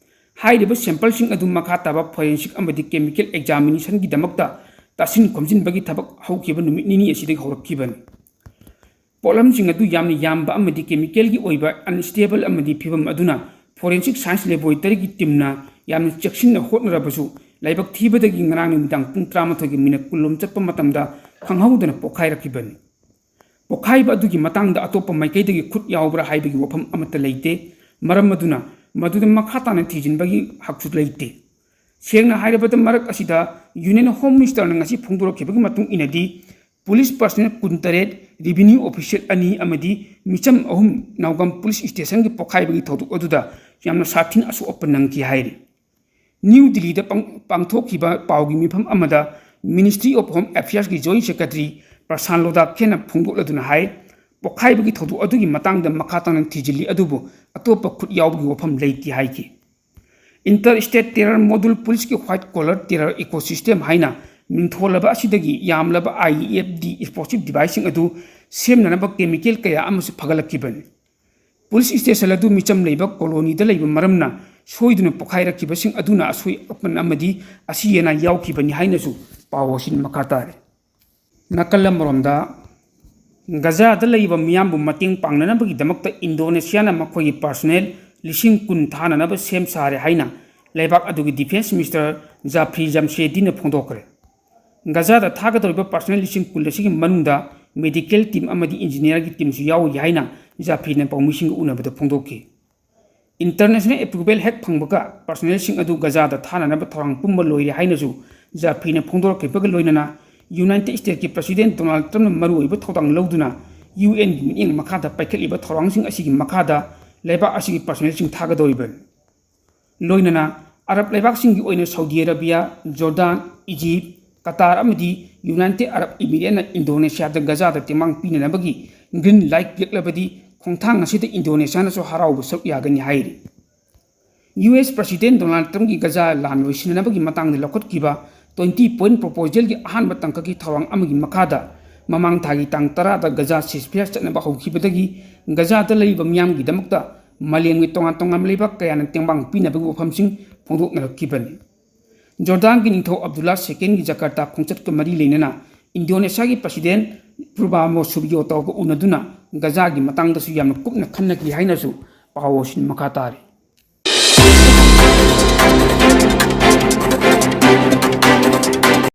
ꯍꯥꯏꯔꯤꯕ sampleꯁꯤꯡ ꯑꯗꯨ ꯃꯈꯥ ꯇꯥꯕ forensic ꯑꯃꯗꯤ chemical examinationꯒꯤꯗꯃꯛꯇ ꯇꯥꯁꯤꯟ ꯈꯣꯝꯖꯤꯟꯕꯒꯤ ꯊꯕꯛ ꯍꯧꯈꯤꯕ ꯅꯨꯃꯤꯠ ꯅꯤꯅꯤ ꯑꯁꯤꯗꯒꯤ ꯍꯧꯔꯛꯈꯤꯕꯅꯤ꯫ ꯄꯣꯠꯂꯝꯁꯤꯡ ꯑꯗꯨ ꯌꯥꯝꯅ ꯌꯥꯝꯕ ꯑꯃꯗꯤ chemicalꯒꯤ ꯑꯣꯏꯕ unstable ꯑꯃꯗꯤ ꯐꯤꯕꯝ ꯑꯗꯨꯅ Forensic Science Laboratoryꯒꯤ teamꯅ ꯌꯥꯝꯅ ꯆꯦꯛꯁꯤꯟꯅ ꯍꯣꯠꯅꯔꯕꯁꯨ, ꯂꯥꯏꯕꯛ ꯊꯤꯕꯗꯒꯤ ꯉꯔꯥꯡ ꯅꯨꯃꯤꯗꯥꯡ ꯄꯨꯡ ꯇꯔꯥꯃꯥꯊꯣꯏꯒꯤ minute ꯀꯨꯟꯂꯣꯝ ꯆꯠꯄ ꯃꯇꯝꯗ ꯈꯪꯍꯧꯗꯅ ꯄꯣꯈꯥꯏꯔꯛꯈꯤꯕꯅꯤ꯫ ꯄꯣꯈꯥꯏꯕ ꯑꯗꯨꯒꯤ ꯃꯇꯥꯡꯗ ꯑꯇꯣꯞꯄ ꯃꯥꯏꯀꯩꯗꯒꯤ ꯈꯨꯠ ꯌꯥꯎꯕ꯭ꯔꯥ ꯍꯥꯏꯕꯒꯤ ꯋꯥꯐꯝ ꯑꯃꯠꯇ ꯂꯩꯇꯦ꯫ ꯃꯔꯝ ꯑꯗꯨꯅ ꯃꯗꯨꯗ ꯃꯈꯥ ꯇꯥꯅ ꯊꯤꯖꯤꯟꯕꯒꯤ ꯍꯛꯁꯨ ꯂꯩꯇꯦ꯫ ꯁꯦꯡꯅ ꯍꯥꯏꯔꯕꯗ, ꯃꯔꯛ ꯑꯁꯤꯗ Union Home Ministerꯅ ꯉꯁꯤ ꯐꯣꯡꯗꯣꯔꯛꯈꯤꯕꯒꯤ ꯃꯇꯨꯡ ꯏꯟꯅꯗꯤ, ꯄꯨꯂꯤꯁ ꯄꯔꯁꯅꯦꯜ ꯀꯨꯟꯇꯔꯦꯠ, ꯔꯦꯚꯤꯅ꯭ꯌꯨ ꯑꯣꯐꯤꯁꯤꯌꯦꯜ ꯑꯅꯤ ꯑꯃꯗꯤ ꯃꯤꯆꯝ ꯑꯍꯨꯝ ꯅꯥꯎꯒꯝ ꯄꯨꯂꯤꯁ ꯁ꯭ꯇꯦꯁꯟꯒꯤ ꯄꯣꯈꯥꯏꯕꯒꯤ ꯊꯧꯗꯣꯛ ꯑꯗꯨꯗ ꯌꯥꯝꯅ ꯁꯥꯊꯤꯅ ꯑꯁꯣꯛ ꯑꯄꯟ ꯅꯪꯈꯤ ꯍꯥꯏꯔꯤ꯫ ꯅ꯭ꯌꯨ ꯗꯤꯜꯂꯤꯗ ꯄꯥꯡ-, ꯄꯥꯡꯊꯣꯛꯈꯤꯕ ꯄꯥꯎꯒꯤ ꯃꯤꯐꯝ ꯑꯃꯗ Ministry of Home Affairs ꯀꯤ Joint Secretary ꯄ꯭ꯔꯁꯥꯟ ꯂꯣꯗꯥꯈꯦꯅ ꯐꯣꯡꯗꯣꯛꯂꯗꯨꯅ ꯍꯥꯏ, ꯄꯣꯈꯥꯏꯕꯒꯤ ꯊꯧꯗꯣꯛ ꯑꯗꯨꯒꯤ ꯃꯇꯥꯡꯗ ꯃꯈꯥ ꯇꯥꯅ ꯊꯤꯖꯤꯜꯂꯤ ꯑꯗꯨꯕꯨ ꯑꯇꯣꯞꯄ ꯈꯨꯠ ꯌꯥꯎꯕꯒꯤ ꯋꯥꯐꯝ ꯂꯩꯇꯦ ꯍꯥꯏꯈꯤ꯫ Inter State Terror Module ꯄꯨꯂꯤꯁꯀꯤ white collar terror ecosystem ꯍꯥꯏꯅ ꯃꯤꯡꯊꯣꯜꯂꯕ ꯑꯁꯤꯗꯒꯤ ꯌꯥꯝꯂꯕ I E D explosive device ꯁꯤꯡ ꯑꯗꯨ ꯁꯦꯝꯅꯅꯕ chemical ꯀꯌꯥ ꯑꯃꯁꯨ ꯐꯒꯠꯂꯛꯈꯤꯕꯅꯤ꯫ ꯄꯨꯂꯤꯁ ꯁ꯭ꯇꯦꯁꯟ ꯑꯗꯨ ꯃꯤꯆꯝ ꯂꯩꯕ ꯀꯣꯂꯣꯅꯤꯗ ꯂꯩꯕ ꯃꯔꯝꯅ ꯁꯣꯏꯗꯨꯅ ꯄꯣꯈꯥꯏꯔꯛꯈꯤꯕꯁꯤꯡ ꯑꯗꯨꯅ ꯑꯁꯣꯏ ꯑꯄꯟ ꯑꯃꯗꯤ ꯑꯁꯤ ꯑꯅꯥ ꯌꯥꯎꯈꯤꯕꯅꯤ ꯍꯥꯏꯅꯁꯨ ꯄꯥꯎ ꯑꯁꯤꯅ ꯃꯈꯥ ꯇꯥꯔꯤ꯫ ꯅꯥꯀꯜ ꯑꯃꯔꯣꯝꯗ, ꯒꯖꯥꯗ ꯂꯩꯕ ꯃꯤꯌꯥꯝꯕꯨ ꯃꯇꯦꯡ ꯄꯥꯡꯅꯅꯕꯒꯤꯗꯃꯛꯇ ꯏꯟꯗꯣꯅꯦꯁꯤꯌꯥꯅ ꯃꯈꯣꯏꯒꯤ ꯄꯔꯁꯅꯦꯜ ꯂꯤꯁꯤꯡ ꯀꯨꯟ ꯊꯥꯅꯅꯕ ꯁꯦꯝ ꯁꯥꯔꯦ ꯍꯥꯏꯅ ꯂꯩꯕꯥꯛ ꯑꯗꯨꯒꯤ ꯗꯤꯐꯦꯟꯁ ꯃꯤꯅꯤꯁꯇꯔ ꯖꯥꯐ꯭ꯔꯤ ꯖꯝꯁꯦꯗꯤꯅ ꯐꯣꯡꯗꯣꯛꯈ꯭ꯔꯦ꯫ ꯒꯖꯥꯗ ꯊꯥꯒꯗꯧꯔꯤꯕ ꯄꯔꯁꯅꯦꯜ ꯂꯤꯁꯤꯡ ꯀꯨꯟ ꯑꯁꯤꯒꯤ ꯃꯅꯨꯡꯗ ꯃꯦꯗꯤꯀꯦꯜ ꯇꯤꯝ ꯑꯃꯗꯤ ꯏꯟꯖꯤꯅꯤꯌꯥꯔꯒꯤ ꯇꯤꯝꯁꯨ ꯌꯥꯎꯔꯤ ꯍꯥꯏꯅ ꯖꯥꯐ꯭ꯔꯤꯅ ꯄꯥꯎꯃꯤꯁꯤꯡꯒ ꯎꯅꯕꯗ ꯐꯣꯡꯗꯣꯛꯈꯤ꯫ ꯏꯟꯇꯔꯅꯦꯁꯅꯦꯜ ꯑꯦꯄ꯭ꯔꯨꯚꯦꯜ ꯍꯦꯛ ꯐꯪꯕꯒ ꯄꯔꯁꯅꯦꯜꯁꯤꯡ ꯑꯗꯨ ꯒꯖꯥꯗ ꯊꯥꯅꯅꯕ ꯊꯧꯔꯥꯡ ꯄꯨꯝꯕ ꯂꯣꯏꯔꯦ ꯍꯥꯏꯅꯁꯨ ꯖꯥꯐ꯭ꯔꯤꯅ ꯐꯣꯡꯗꯣꯔꯛꯈꯤꯕꯒ ꯂꯣꯏꯅꯅ ꯌꯨꯅꯥꯏꯇꯦꯗ ꯁ꯭ꯇꯦꯠꯀꯤ ꯄ꯭ꯔꯁꯤꯗꯦꯟ ꯗꯣꯅꯥꯜꯗ ꯇ꯭ꯔꯝꯞꯅ ꯃꯔꯨꯑꯣꯏꯕ ꯊꯧꯗꯥꯡ ꯂꯧꯗꯨꯅ ꯌꯨ ꯑꯦꯟꯒꯤ ꯃꯤꯠꯌꯦꯡ ꯃꯈꯥꯗ ꯄꯥꯏꯈꯠꯂꯤꯕ ꯊꯧꯔꯥꯡꯁꯤꯡ ꯑꯁꯤꯒꯤ ꯃꯈꯥꯗ ꯂꯩꯕꯥꯛ ꯑꯁꯤꯒꯤ ꯄꯔꯁꯅꯦꯜꯁꯤꯡ ꯊꯥꯒꯗꯧꯔꯤꯕꯅꯤ꯫ ꯂꯣꯏꯅꯅ ꯑꯔꯕ ꯂꯩꯕꯥꯛꯁꯤꯡꯒꯤ ꯑꯣꯏꯅ Saudi Arabia, Jordan, Egypt, Qatar ꯑꯃꯗꯤ ꯌꯨꯅꯥꯏꯇꯦꯗ ꯑꯔꯕ ꯏꯃꯤꯔꯦꯠꯅ ꯏꯟꯗꯣꯅꯦꯁꯤꯌꯥꯗ ꯒꯖꯥꯗ ꯇꯦꯡꯕꯥꯡ ꯄꯤꯅꯅꯕꯒꯤ ꯒ꯭ꯔꯤꯟ ꯂꯥꯏꯠ ꯄꯤꯔꯛꯂꯕꯗꯤ ꯈꯣꯡꯊꯥꯡ ꯑꯁꯤꯗ ꯏꯟꯗꯣꯅꯦꯁꯤꯌꯥꯅꯁꯨ ꯍꯔꯥꯎꯕ ꯁꯔꯨꯛ ꯌꯥꯒꯅꯤ ꯍꯥꯏꯔꯤ꯫ ꯌꯨ ꯑꯦꯁ ꯄ꯭ꯔꯁꯤꯗꯦꯟ ꯗꯣꯅꯥꯜꯗ ꯇ꯭ꯔꯝꯞꯀꯤ ꯒꯖꯥ ꯂꯥꯟ ꯂꯣꯏꯁꯤꯟꯅꯅꯕꯒꯤ ꯃꯇꯥꯡꯗ ꯂꯧꯈꯠꯈꯤꯕ twenty point proposal ꯒꯤ ꯑꯍꯥꯟꯕ ꯇꯥꯡꯀꯛꯀꯤ ꯊꯧꯔꯥꯡ ꯑꯃꯒꯤ ꯃꯈꯥꯗ ꯃꯃꯥꯡ ꯊꯥꯒꯤ ꯇꯥꯡ ꯇꯔꯥꯗ ꯒꯖꯥ ceasefire ꯆꯠꯅꯕ ꯍꯧꯈꯤꯕꯗꯒꯤ ꯒꯖꯥꯗ ꯂꯩꯔꯤꯕ ꯃꯤꯌꯥꯝꯒꯤꯗꯃꯛꯇ ꯃꯥꯂꯦꯝꯒꯤ ꯇꯣꯉꯥꯟ ꯇꯣꯉꯥꯟꯕ ꯂꯩꯕꯥꯛ ꯀꯌꯥꯅ ꯇꯦꯡꯕꯥꯡ ꯄꯤꯅꯕꯒꯤ ꯋꯥꯐꯝꯁꯤꯡ ꯐꯣꯡꯗꯣꯛꯅꯔꯛꯈꯤꯕꯅꯤ꯫ ꯖꯣꯔꯗꯥꯟꯒꯤ ꯅꯤꯡꯊꯧ ꯑꯕꯗꯨꯜꯂꯥ ꯁꯦꯀꯦꯟꯒꯤ ꯖꯀꯥꯔꯇꯥ ꯈꯣꯡꯆꯠꯀ ꯃꯔꯤ ꯂꯩꯅꯅ ꯏꯟꯗꯣꯅꯦꯁꯤꯌꯥꯒꯤ ꯄ꯭ꯔꯁꯤꯗꯦꯟ ꯄ꯭ꯔꯨꯕꯥꯃꯣ ꯁꯨꯕꯤꯌꯣꯇꯣꯒ ꯎꯅꯗꯨꯅ ꯒꯖꯥꯒꯤ ꯃꯇꯥꯡꯗꯁꯨ ꯌꯥꯝꯅ ꯀꯨꯞꯅ ꯈꯟꯅꯈꯤ ꯍꯥꯏꯅꯁꯨ ꯄꯥꯎ ꯑꯁꯤꯅ ꯃꯈꯥ ꯇꯥꯔꯤ꯫